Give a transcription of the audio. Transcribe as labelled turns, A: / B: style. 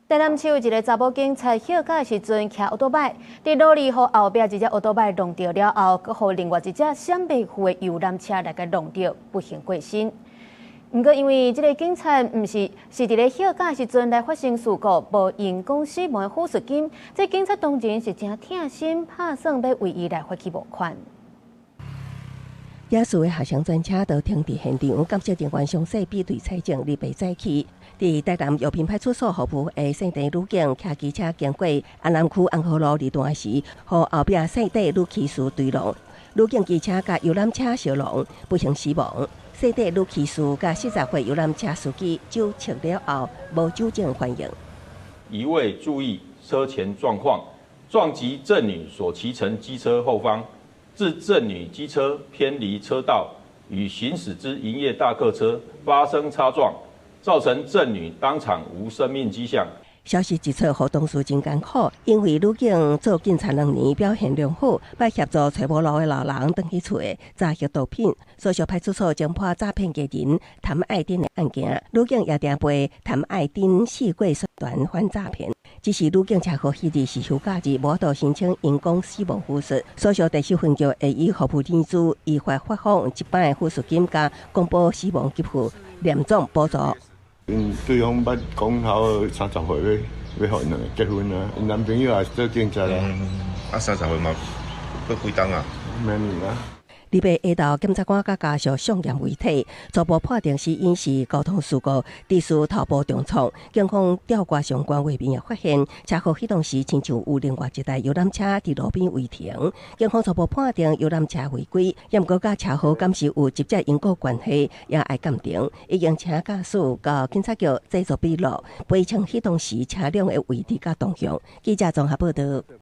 A: 台南市有一个查某警察歇假的時陣，騎歐多擺，佇路裡予後壁一隻歐多擺撞著了後，閣予另外一隻閃袂赴的遊覽車來共撞著，不幸過身。毋過因為這个警察毋是是佇咧歇假的時陣來發生事故，無因公死亡的撫恤金，這警察當然是誠疼心，拍算欲為伊來發起募款。
B: 肇事的學生專車都停佇現場，鑑識人員詳細比對採證，禮拜早起，佇台南藥品派出所服務的姓鄭女警，騎機車經過安南區安和路二段時，予後壁細短女騎士追撞，女警機車佮遊覽車相撞，不幸死亡。細短女騎士佮40歲遊覽車司機酒測了後無酒精反應。
C: 一未注意車前狀況，撞擊鄭女所騎乘機車後方。致鄭女機車偏離車道，與行駛之營業大客車發生擦撞，造成鄭女當場無生命跡象。
B: 消息一出，予同事真艱苦，因為女警做警察2年，表現良好，捌協助揣無路的老人轉去厝詐獲毒品，鎖上派出所偵破詐騙藝人譚愛珍的案件，女警也定陪譚愛珍四過宣傳反詐騙。只是女警車禍彼日是休假日，無法度申請因公死亡撫恤。所屬第四分局會以服務年資依法發放一般的撫恤金，佮公保死亡給付廉總補助。
D: 𪜶對方捌講好30歲欲予𪜶兩个結婚啊，𪜶男朋友也是做警察啊。
E: 啊，30歲嘛，閣幾冬啊？
D: 明年啊。
B: 禮拜下晝，檢察官佮家屬相驗遺體，初步判定死因是交通事故，致使頭部重創。警方調查相關畫面也發現，車禍彼當時親像有另外一台遊覽車佇路邊違停。警方初步判定遊覽車違規，毋過佮車禍敢是有直接因果關係，也愛鑑定。已經請駕駛到警察局製作筆錄，釐清彼當時車輛的位置佮動向。記者綜合報道。